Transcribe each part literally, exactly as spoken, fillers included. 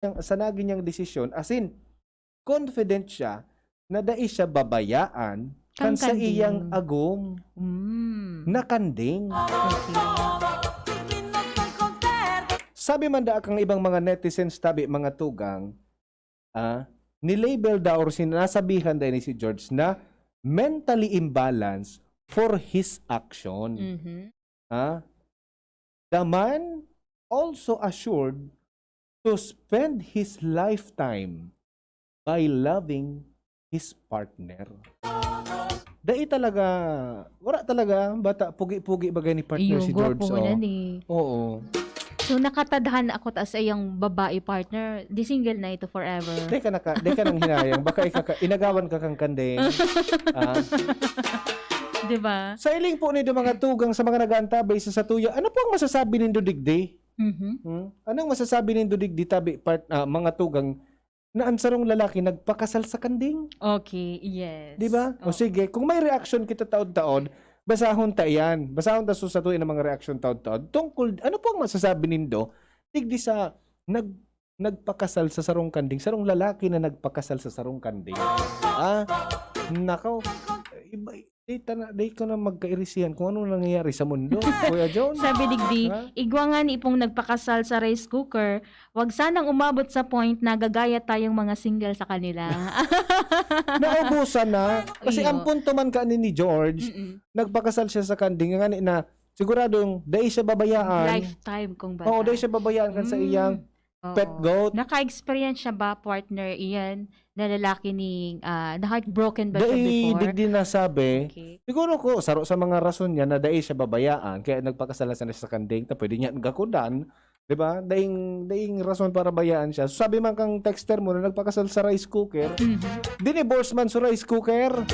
niyang, sa nagi niyang desisyon, as in, confident siya na dai siya babayaan kan Kan sa iyang kanding. agom Mm. na kanding. Okay. Sabi man daa kang ibang mga netizens tabi, mga tugang, ah, ni-label daw or sinasabihan daw ni si George na mentally imbalanced for his action. Mhm. Ah, the man also assured to spend his lifetime by loving his partner. Dai talaga, wala talaga, bata, pugi-pugi bagay ni partner Iyo, si George, gwapo oh. na ni. Oo. So, nakatadhana ako ta sa iyang babae partner, di single na ito forever. Di ka naka, di ka nang hinayang, baka ikaka, inagawan ka kang kanding. Ah. Di ba? Sa iling po nindo mga tugang sa mga nag-aantabay sa satuya, ano po ang masasabi nindo digdi? Mhm. Hmm? Anong masasabi nindo digdi tabi part, ah, mga tugang na ang sarong lalaki nagpakasal sa kanding? Okay, yes. Di ba? O Oh. sige, kung may reaction kita taod-taod, basahon ta iyan. Basahon ta sa satuya ng mga reaksyon taod-taod. Tungkol, ano po ang masasabi nindo digdi sa nag-, nagpakasal sa sarong kanding, sarong lalaki na nagpakasal sa sarong kanding? Ah, nakaw. Iba, di, ta na, di ko na magkairisihan kung ano nangyayari sa mundo, Kuya John. Sabi digdi, Ha? "Igwa nga ni ipong nagpakasal sa rice cooker, wag sanang umabot sa point na gagaya tayong mga single sa kanila." Naubusan na. Kasi Iyo. ang punto man kaini ni George, Mm-mm. nagpakasal siya sa kanding, nga ni na, siguradong dai siya babayaan. Lifetime, kung baga. Oo, dai siya babayaan kan sa Mm. iyang Oo. pet goat. Naka-experience siya ba, partner Ian, na lalaki ni, ah, na-heartbroken ba siya Dai, before? digdi nasabi. Okay. Siguro ko, saro sa mga rason niya na dai siya babayaan, kaya nagpakasal na siya sa kanding, ta pwede niya gakudan, di ba? Daing, daing rason para bayaan siya. So, sabi man kang texter mo na nagpakasal sa rice cooker, Mhm. dinivorce man sa rice cooker.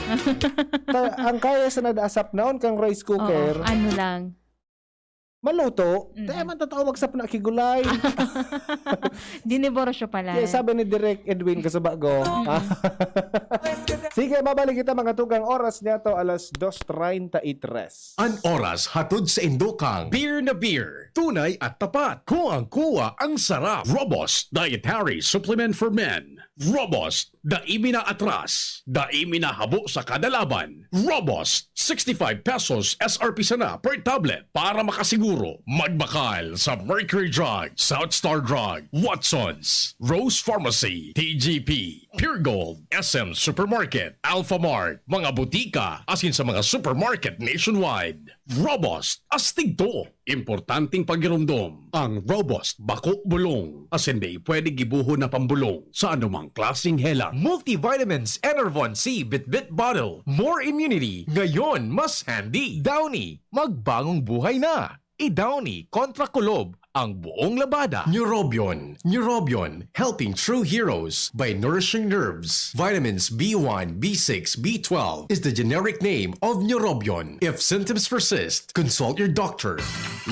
Ta-, ang kaya sa nadaasap naon kang rice cooker, Oo, ano lang. maluto. Mm. Kaya man tatao magsapna ki gulay. Diniborsyo pala. Kaya sabi ni Direk Edwin Kasubago, Mm. ha? Sige, babalik kita mga tugang, oras niya to, alas dos treinta y tres. An oras hatod sa indokang beer na beer, tunay at tapat. Kuwang-kuwa ang sarap. Robust Dietary Supplement for Men. Robust, dai mi naatras, dai mi nahabo sa kada laban. Robust, sixty-five pesos S R P sana per tablet. Para makasiguro, magbakal sa Mercury Drug, South Star Drug, Watsons, Rose Pharmacy, T G P, Pure Gold, S M Supermarket, Alphamart, mga butika, asin sa mga supermarket nationwide. Robust, astig to. Importanteng pagiromdom, ang Robust bako bulong, asin dai pwede gibohon na pambulong sa anumang klaseng helang. Multivitamins Enervon C Bitbit Bottle. More immunity, ngayon mas handy. Downy, magbagong buhay na. I-Downy kontra kulob ang buong labada. Neurobion, Neurobion, helping true heroes by nourishing nerves. Vitamins B one, B six, B twelve is the generic name of Neurobion. If symptoms persist, consult your doctor.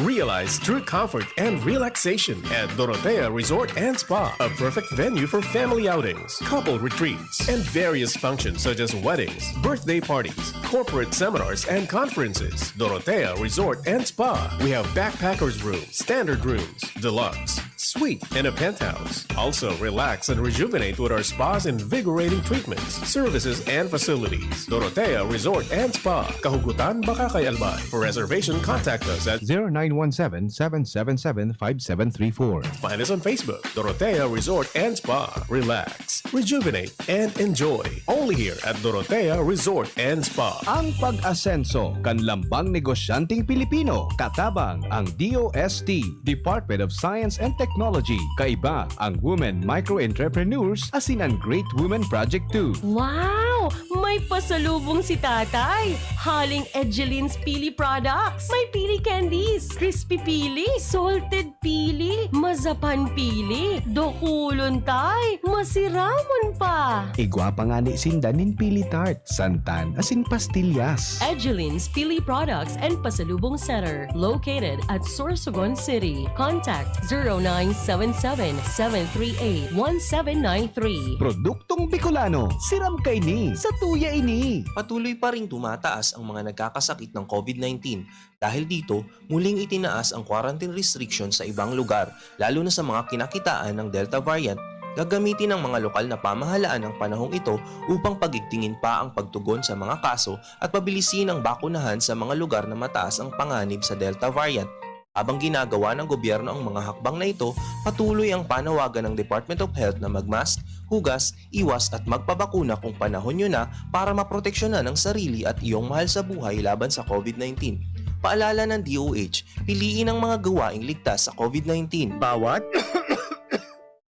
Realize true comfort and relaxation at Dorotea Resort and Spa, a perfect venue for family outings, couple retreats, and various functions such as weddings, birthday parties, corporate seminars, and conferences. Dorotea Resort and Spa. We have backpackers room, standard rooms, deluxe, suite, and a penthouse. Also, relax and rejuvenate with our spa's invigorating treatments, services, and facilities. Dorotea Resort and Spa, Kahugutan, Bacacay, Albay. For reservation, contact us at zero nine one seven, seven seven seven, five seven three four. Find us on Facebook, Dorotea Resort and Spa. Relax, rejuvenate, and enjoy. Only here at Dorotea Resort and Spa. Ang pag-asenso kan lambang negosyanteng Pilipino, katabang ang D O S T, Department of Science and Technology. Kaiba ang Women Micro Entrepreneurs asin an Great Women Project two. Wow! May pasalubong si Tatay! Haling Edgeline's Pili Products. May pili candies, crispy pili, salted pili, mazapan pili, dakulon, Tay! Siramon pa! Igwa pa ngani sinda nin pili tart, santan, asin pastillas. Edulyn's Pili Products and Pasalubong Center, located at Sorsogon City. Contact zero nine seven seven, seven three eight, one seven nine three. Produktong Bicolano, siram kaini, satuya ini. Patuloy pa ring tumataas ang mga nagkakasakit ng COVID nineteen. Dahil dito, muling itinaas ang quarantine restriction sa ibang lugar, lalo na sa mga kinakitaan ng Delta variant. Gagamitin ng mga lokal na pamahalaan ang panahong ito upang pagigtingin pa ang pagtugon sa mga kaso at pabilisin ang bakunahan sa mga lugar na mataas ang panganib sa Delta variant. Habang ginagawa ng gobyerno ang mga hakbang na ito, patuloy ang panawagan ng Department of Health na magmask, hugas, iwas at magpabakuna kung panahon nyo na para maproteksyonan ang sarili at iyong mahal sa buhay laban sa COVID nineteen. Paalala ng D O H, piliin ang mga gawaing ligtas sa COVID nineteen. Bawat,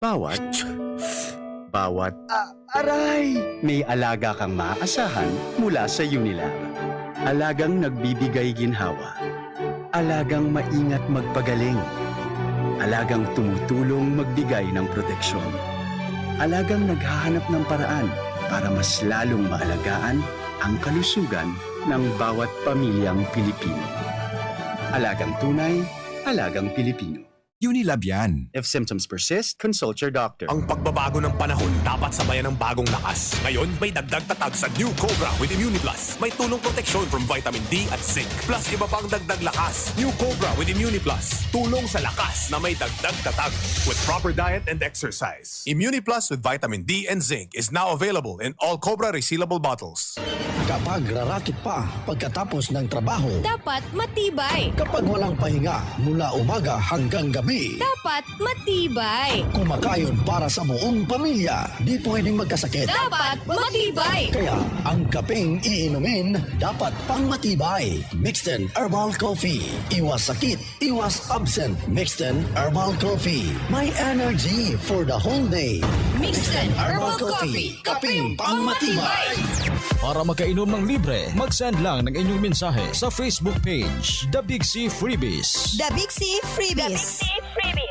bawat, bawat Ah, aray! May alaga kang maaasahan mula sa Unilab. Alagang nagbibigay ginhawa. Alagang maingat magpagaling. Alagang tumutulong magbigay ng proteksyon. Alagang naghahanap ng paraan para mas lalong maalagaan ang kalusugan ng bawat pamilyang Pilipino. Alagang tunay, alagang Pilipino. Unilab yan. If symptoms persist, consult your doctor. Ang pagbabago ng panahon dapat sabayan ng bagong lakas. Ngayon, may dagdag tatag sa New Cobra with Immuniplus. May tulong proteksyon from vitamin D at zinc. Plus iba pang dagdag lakas. New Cobra with Immuniplus. Tulong sa lakas na may dagdag tatag. With proper diet and exercise. Immuniplus with vitamin D and zinc is now available in all Cobra resealable bottles. Kapag rarakit pa pagkatapos ng trabaho, Dapat matibay. Kapag walang pahinga mula umaga hanggang gabi, Dapat matibay. Kumakayod para sa buong pamilya, di pwedeng magkasakit. Dapat matibay. Kaya ang kapeng iinumin dapat pang matibay. Mixten Herbal Coffee. Iwas sakit, iwas absent. Mixten Herbal Coffee. May energy for the whole day. Mixten Herbal Coffee. Kapeng pangmatibay. Para makainom ng libre, mag-send lang ng inyong mensahe sa Facebook page, The Big C Freebies. The Big C Freebies.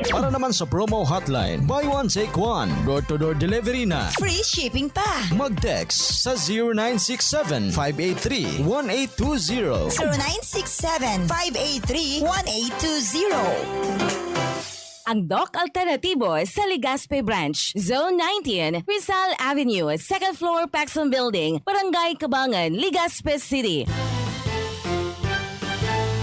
Para naman sa promo hotline, buy one, take one, door-to-door delivery na. Free shipping pa. Mag-text sa zero nine six seven, five eight three, one eight two zero. zero nine six seven, five eight three, one eight two zero. Ang Doc Alternatibo sa Legazpi Branch, Zone nineteen, Rizal Avenue, second floor, Paxson Building, Barangay Cabangan, Legazpi City.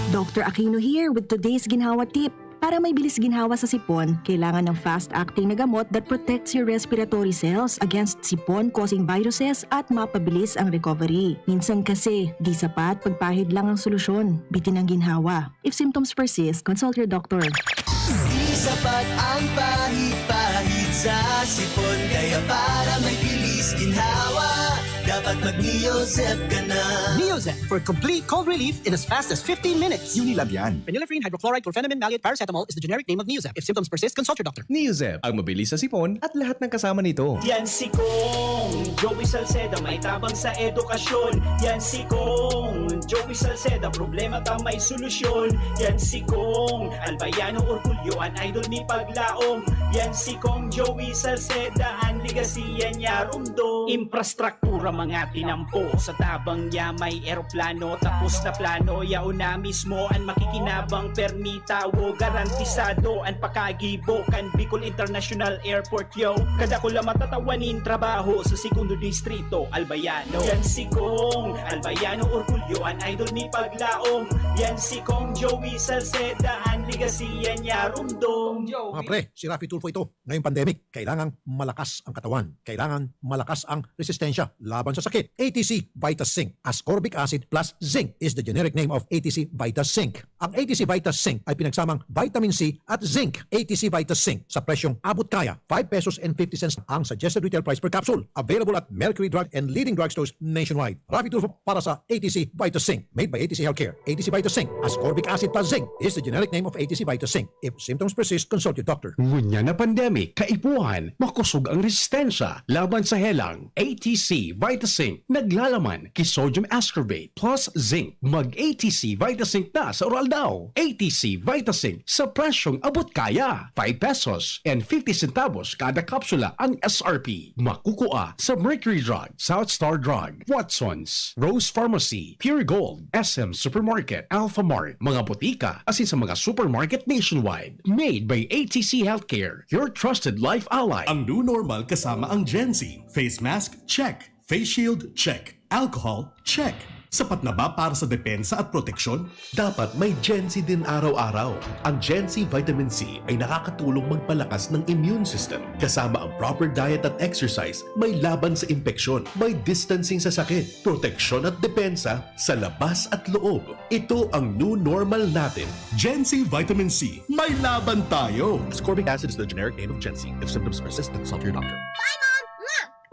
Doctor Aquino here with today's ginhawa tip. Para may bilis ginhawa sa sipon, kailangan ng fast-acting na gamot that protects your respiratory cells against sipon-causing viruses at mapabilis ang recovery. Minsan kasi, di sapat pagpahid lang ang solusyon. Bitin ang ginhawa. If symptoms persist, consult your doctor. Di sapat ang pahid-pahid sa sipon, kaya para may bilis ginhawa, dapat mag-Neozep ka na. Neozep for complete cold relief in as fast as fifteen minutes. Unilab yan. Phenylephrine hydrochloride chlorphenamine maleate paracetamol is the generic name of Neozep. If symptoms persist, consult your doctor. Neozep, ang mabilis sa sipon at lahat ng kasama nito. Yan si Kong Joey Salceda, may tabang sa edukasyon. Yan si Kong Joey Salceda, problema ta may solusyon. Yan si Kong Albayano Orgulyo, an idol ni Paglaom. Yan si Kong Joey Salceda, an legacy yan niya rumdom. Infrastruktura mga tinampo, sa tabang niya may eroplano. Tapos na plano, yaon na mismo an makikinabang, permi tawo, garantisado an pakagibo kan Bicol International Airport, yo. Kadakula matatawan nin trabaho sa Segundo Distrito, Albayano. Yan si Kong Albayano Orgulyo, an idol ni Paglaom. Yan si Kong Joey Salceda, an legacy yan niya rumdom. Mga pre, si Raffy Tulfo ito. Ngayong pandemic, kailangang malakas ang katawan. Kailangan malakas ang resistensya laban sa sakit. A T C Vitas Zinc, ascorbic acid plus zinc is the generic name of A T C Vitas Zinc. Ang A T C Vitas Zinc ay pinagsamang vitamin C at zinc. A T C Vitas Zinc sa presyong abot kaya, five pesos and fifty cents ang suggested retail price per capsule. Available at Mercury Drug and leading drugstores nationwide. Raffy Tulfo para sa A T C Vitas Zinc, made by A T C Healthcare. A T C Vita Zinc, ascorbic acid plus zinc, is the generic name of A T C Vita Zinc. If symptoms persist, consult your doctor. Ngunyan na pandemic, kaipuhan, makusog ang resistensya laban sa helang. A T C Vita Zinc, naglalaman ki sodium ascorbate plus zinc. Mag A T C Vita Zinc na sa Oral Daw. A T C Vita Zinc sa presyong abot kaya. Five pesos and fifty centavos kada kapsula ang S R P. Makukua sa Mercury Drug, South Star Drug, Watson's, Rose Pharmacy, Pure Gold, S M Supermarket, Alpha Mart, mga botika, asin sa mga supermarket nationwide. Made by A T C Healthcare, your trusted life ally. Ang new normal kasama ang Gen Z. Face mask? Check. Face shield? Check. Alcohol? Check. Sapat na ba para sa depensa at proteksyon? Dapat may Gen Z din araw-araw. Ang Gen Z Vitamin C ay nakakatulong magpalakas ng immune system. Kasama ang proper diet at exercise, may laban sa impeksyon, may distancing sa sakit, proteksyon at depensa sa labas at loob. Ito ang new normal natin. Gen Z Vitamin C, may laban tayo! Ascorbic acid is the generic name of Gen Z. If symptoms persist, consult your doctor.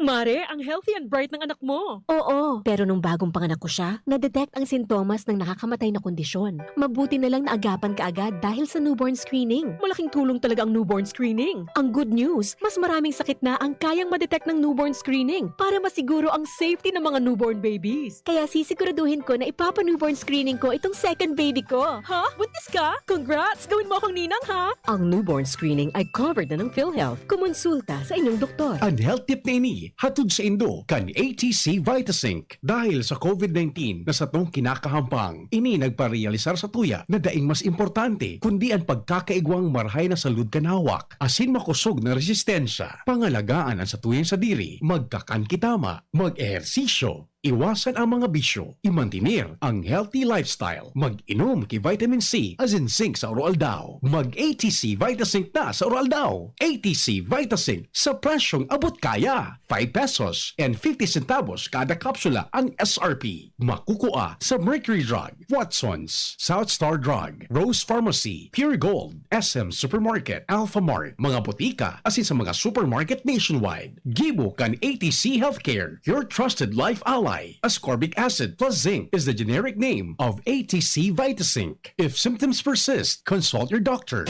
Mare, ang healthy and bright ng anak mo. Oo, pero nung bagong panganak ko siya, na-detect ang sintomas ng nakakamatay na kondisyon. Mabuti na lang naagapan ka agad dahil sa newborn screening. Malaking tulong talaga ang newborn screening. Ang good news, mas maraming sakit na ang kayang ma-detect ng newborn screening para masiguro ang safety ng mga newborn babies. Kaya sisiguraduhin ko na ipapa-newborn screening ko itong second baby ko. Ha? Buntis ka? Congrats! Gawin mo akong ninang, ha? Ang newborn screening ay covered na ng PhilHealth. Kumonsulta sa inyong doktor. Ang health tip na ini, hatod sa indo kan A T C Vitazinc. Dahil sa COVID nineteen na satong kinakahampang, ini nagparealisar sa tuya na daing mas importante kundi ang pagkakaigwang marahay na salud kan hawak asin makosog na resistensya. Pangalagaan an satuyang sadiri, magkakan ki tama, mag-ehersisyo, iwasan ang mga bisyo, imantener ang healthy lifestyle, mag-inom ki vitamin C asin zinc sa aroaldaw, mag-A T C Vitazinc na sa aroaldaw, A T C Vitazinc sa presyong abot kaya, five pesos and fifty centavos kada kapsula ang S R P. Makukua sa Mercury Drug, Watson's, South Star Drug, Rose Pharmacy, Pure Gold, S M Supermarket, Alpha Mart, mga botika, asin sa mga supermarket nationwide. Gibo kan A T C Healthcare, your trusted life ally. Ascorbic acid plus zinc is the generic name of A T C Vitazinc. If symptoms persist, consult your doctor.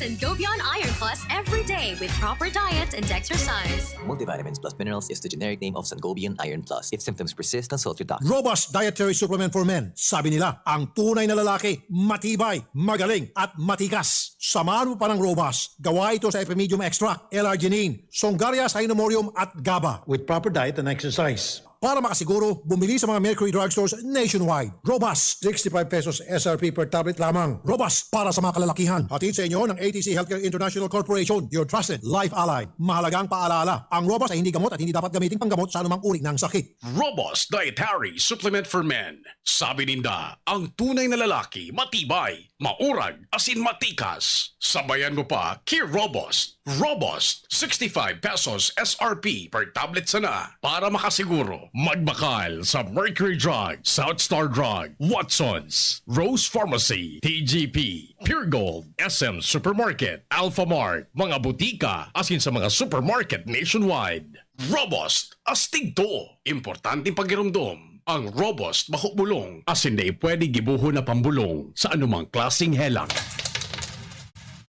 Sangobion Iron Plus every day with proper diet and exercise. Multivitamins plus minerals is the generic name of Sangobion Iron Plus. If symptoms persist, consult your doctor. Robust Dietary Supplement for Men. Sabi nila, ang tunay na lalaki, matibay, magaling, at matikas. Samahan mo pa ng Robust. Gawa ito sa Epimedium Extract, L-arginine, Songaria Cynomorium, at GABA. With proper diet and exercise. Para makasiguro, bumili sa mga Mercury Drugstores nationwide. Robust, sixty-five pesos S R P per tablet lamang. Robust para sa mga kalalakihan. Hatid sa inyo ng A T C Healthcare International Corporation, your trusted life ally. Mahalagang paalala, ang Robust ay hindi gamot at hindi dapat gamitin panggamot sa anumang uri ng sakit. Robust Dietary Supplement for Men. Sabi ninda, ang tunay na lalaki, matibay, maurag, asin matikas. Sabayan mo pa, ki Robust. Robust, sixty-five pesos S R P per tablet sana. Para makasiguro, magbakal sa Mercury Drug, South Star Drug, Watson's, Rose Pharmacy, T G P, Pure Gold, S M Supermarket, Alpha Mart, mga butika, asin sa mga supermarket nationwide. Robust, astig to. Importanteng pagiromdom. Ang Robust bako bulong, asin dai pwede gibohon na pambulong sa anumang klaseng helang.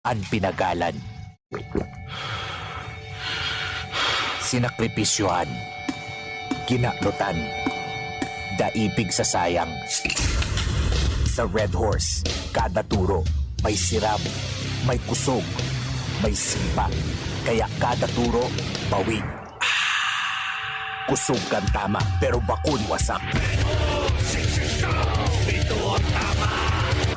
An pinagalan, sinakripisyohan, kinanutan, daipig sa sayang. Sa Red Horse, kada turo may siram, may kusog, may sipa. Kaya kada turo, bawi. Kusog kan tama, pero bakon wasak.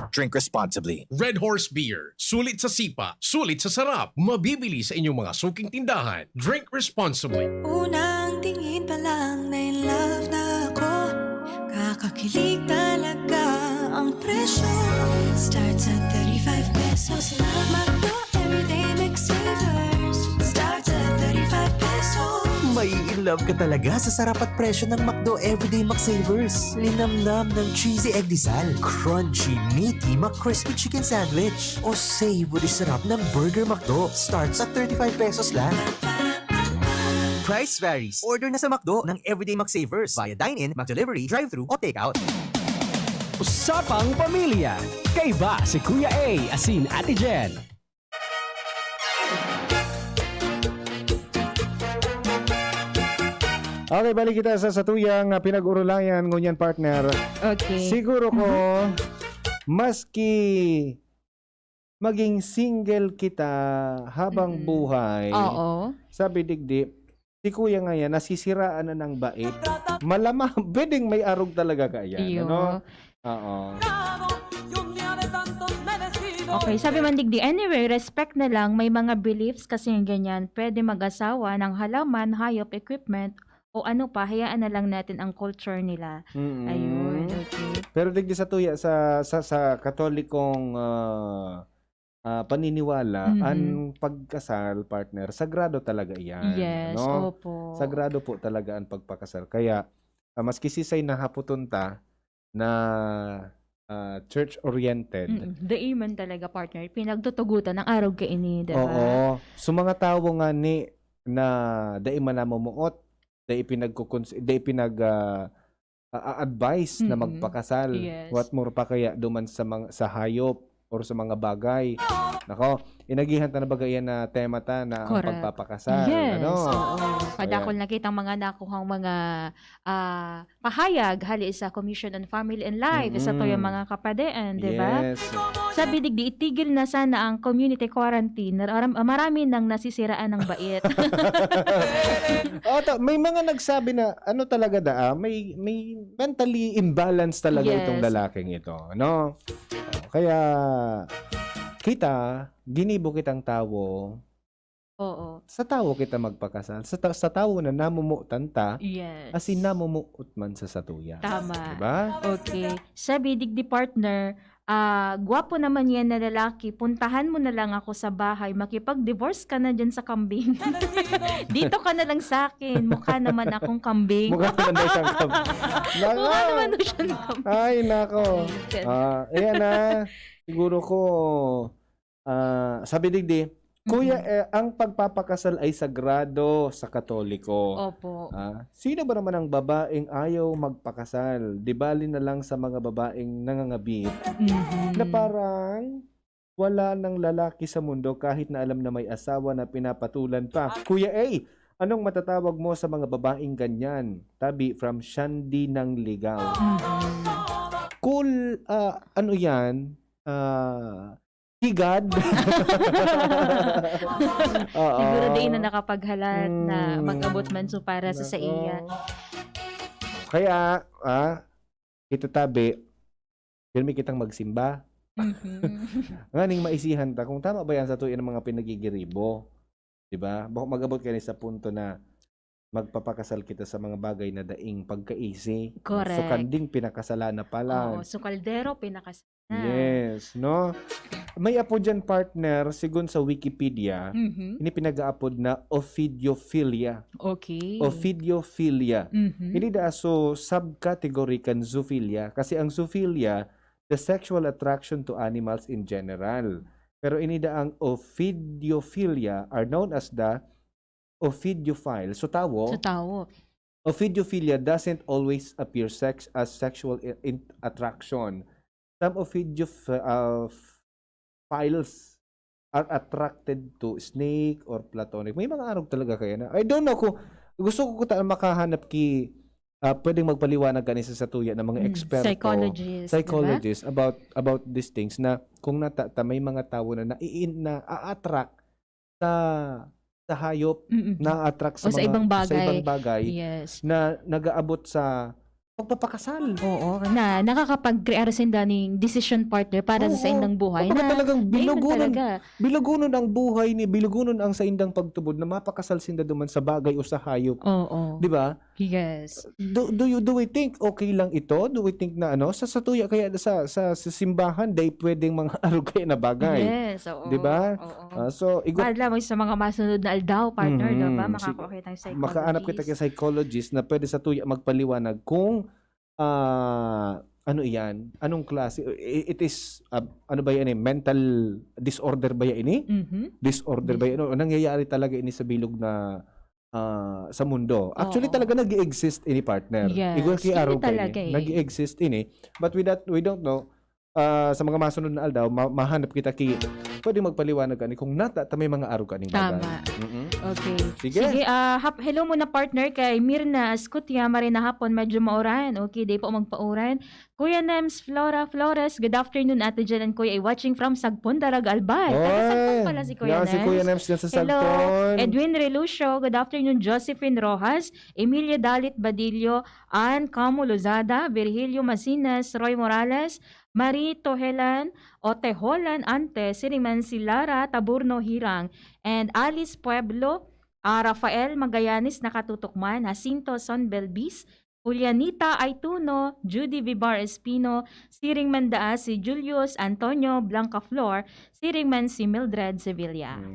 Drink responsibly. Red Horse Beer. Sulit sa sipa, sulit sa sarap. Mabibili sa inyong mga suking tindahan. Drink responsibly. Unang tingin pa lang na in love na ako. Kakakilig talaga ang presyo. Starts at thirty-five pesos. Sa Sinulog McDo, everyday McSavers. Starts at thirty-five pesos. Mai-inlove ka talaga sa sarap at presyo ng McDo Everyday McSavers. Linamnam ng cheesy egg disal, crunchy, meaty McCrispy Chicken Sandwich, o savory sarap ng Burger McDo. Starts at thirty-five pesos lang. Price varies. Order na sa McDo ng Everyday McSavers via dine-in, McDelivery, drive-thru o takeout. Usapang Pamilya. Kaiba si Kuya A asin Ate Jen. Okay, balik kita sa satuyang ah, pinag-urulayan ngunyan, partner. Okay. Siguro ko, maski maging single kita habang Mm-mm. buhay, Oo. sabi digdi, si kuya nga yan, nasisiraan na ng bait. Malamang, pwedeng may arog talaga kaya. Iyo. Ano? Oo. Okay, sabi man digdi, anyway, respect na lang, may mga beliefs kasi ganyan, pwede mag-asawa ng halaman, hayop, equipment, o ano pa, hayaan na lang natin ang culture nila. Mm-mm. Ayun, okay. Pero digdi sa tuya, sa, sa, sa katolikong ah, ah, paniniwala, Mhm. ang pagkasal, partner, sagrado talaga iyan. Yes, Ano? Opo. Sagrado po talaga ang pagpakasal. Kaya, ah, maski sisay na haputon ta na ah, church-oriented, Mm-mm. Dai man talaga, partner. Pinagtutugutan ang arog kaini, di ba? Oo. So, mga tawo nga ni na dai man namumuot, dai pinagkukons-, dai pinag ah, ah, ah, advice na Mm-mm. magpakasal. Yes. What more pa kaya duman sa mga, sa hayop or sa mga bagay? Nako, inagihan ta na baga iyan na tema ta na ang Correct. pagpapakasal. Yes, Ano? oo. Kadakol na kitang mga nakuhang mga ah, pahayag hali sa Commission on Family and Life, sa Mm-mm. tuyang mga kapadian, di ba? Yes. Sabi digdi, itigil na sana ang community quarantine. Nar-, aram-, marami nang nasisiraan ng bait. Oto, may mga nagsabi na ano talaga daa, may may mentally imbalance talaga Yes. itong lalaking ito, ano? Kaya kita, ginibo kitang tawo, Oo. sa tawo kita magpakasal, sa, ta- sa tawo na namumutan ta, Yes. asin namumuot man sa satuya. Tama. Diba? Okay. Sabi digdi, partner, ah, gwapo naman yan na lalaki, puntahan mo na lang ako sa bahay, makipag-divorce ka na dyan sa kambing. Dito ka na lang sa akin, mukha naman akong kambing. Mukha naman daw siyang kab- Nako! Mukha naman daw siyang kambing. Ay, nako. Ganun. Ah, ayan na. Siguro ko, ah, sabi digdi, Kuya, eh, ang pagpapakasal ay sagrado sa Katoliko. Opo. Ah, sino ba naman ang babaeng ayaw magpakasal? Di bali na lang sa mga babaeng nangangabit Mhm. na parang wala nang lalaki sa mundo kahit na alam na may asawa na pinapatulan pa. Kuya A, anong matatawag mo sa mga babaeng ganyan? Tabi from Shandy ng Ligaw. Mhm. Cool, ah, ano yan? Ah, higad? Oo. Siguro di na nakapaghalat na Mm. mag-abot man so para sa, sa Nako. iya. Kaya, ah, kita tabi, pirmi kitang magsimba. Mhm. Nganing maisihan ta kung tama ba yan sa tuyo ng mga pinagigiribo. Di ba? Bako mag-abot kani sa punto na magpapakasal kita sa mga bagay na daing pagkaisi. Correct. So, kanding pinakasala na pala. Oo, so kaldero, pinakas... Yes, no? May apo dyan, partner, sigon sa Wikipedia, Mhm. ini pinag-aapod na ophidiophilia. Okay. Ophidiophilia. Mhm. Ini da so subcategory kan zoophilia, kasi ang zoophilia, the sexual attraction to animals in general. Pero ini da ang ophidiophilia are known as the ophidiophile. So tawo, Sa tawo. Ophidiophilia doesn't always appear sex as sexual i- in- attraction. Some ophidiophiles are attracted to snake or platonic. May mga arog talaga kaya na. I don't know kung gusto ko kuta makahanap ki ah, pwedeng magpaliwanag kani sa satuya ng mga Mm, eksperto, psychologist, di ba? psychologist about about these things na kung natata may mga tawo na naiin na a-attract sa sa hayop, Mm-mm. na-attract sa O sa mga ibang sa bagay. ibang bagay Yes. na nag-aabot sa pagpapakasal. Oo, na nakakapag-create sinda ning decision partner para sa Oo. saindang buhay. Kumbaga Na, talagang ayun bilugunan, talaga. bilugunan ang buhay ni, bilugunan ang saindang pagtubod na mapakasal sinda duman sa bagay o sa hayop. Oo. Di ba? Yes. Do, do you do we think okay lang ito? Do we think na ano sa satuya kaya sa sa, sa simbahan day pwedeng mga arog kaya na bagay? Yes, oo. Di ba? Oo. Ah, so igo Para lamang sa mga masunod na aldaw, partner, Mhm. di ba? Sige. Makakakuha tayo ng Makaanap kita psychologist. kay psychologist na pwede satuya magpaliwanag kung ah ano iyan, anong klase, i- it is ah, ano ba yan eh, mental disorder ba yan ini? Mhm. Disorder ba yan? O nangyayari talaga ini sa bilog na ah, sa mundo? Actually Oo. talaga nag-exist ini, partner. Yes, Igor kay ini araw pa talaga ini. eh. Nag-exist ini. But we don't, we don't know. Ah, sa mga masunod na aldaw, ma- mahanap kita ki pwede magpaliwanag ani kung nata ta may mga arog kaning bagay. Tama. Mm-mm. Okay. Sige. Sige, ah, hap- hello muna, partner, kay Mirna Ascutia, Marina Hapon, medyo mauran. Okay, di po magpauran. Kuya Nems, Flora Flores, good afternoon, Ate Jen and Kuya, watching from Sagpon, Daraga, Albay. Taga Sagpon Oy, pala si Kuya yan Nems. si Kuya Nems dyan sa Hello, Sagpon. Edwin Relucio, good afternoon, Josephine Rojas, Emilia Dalit Badillo, Ann Camo Lozada, Virgilio Masinas, Roy Morales, Marie Tohelan, Oteholan Ante, siring man si Lara Taburno Hirang, and Alice Pueblo, ah, Rafael Magallanes nakatutok man, Jacinto Son Belbis, Julianita Aituno, Judy Vivar Espino, siring man daa si Julius Antonio Blancaflor, siring man si Mildred Sevilla. Mm,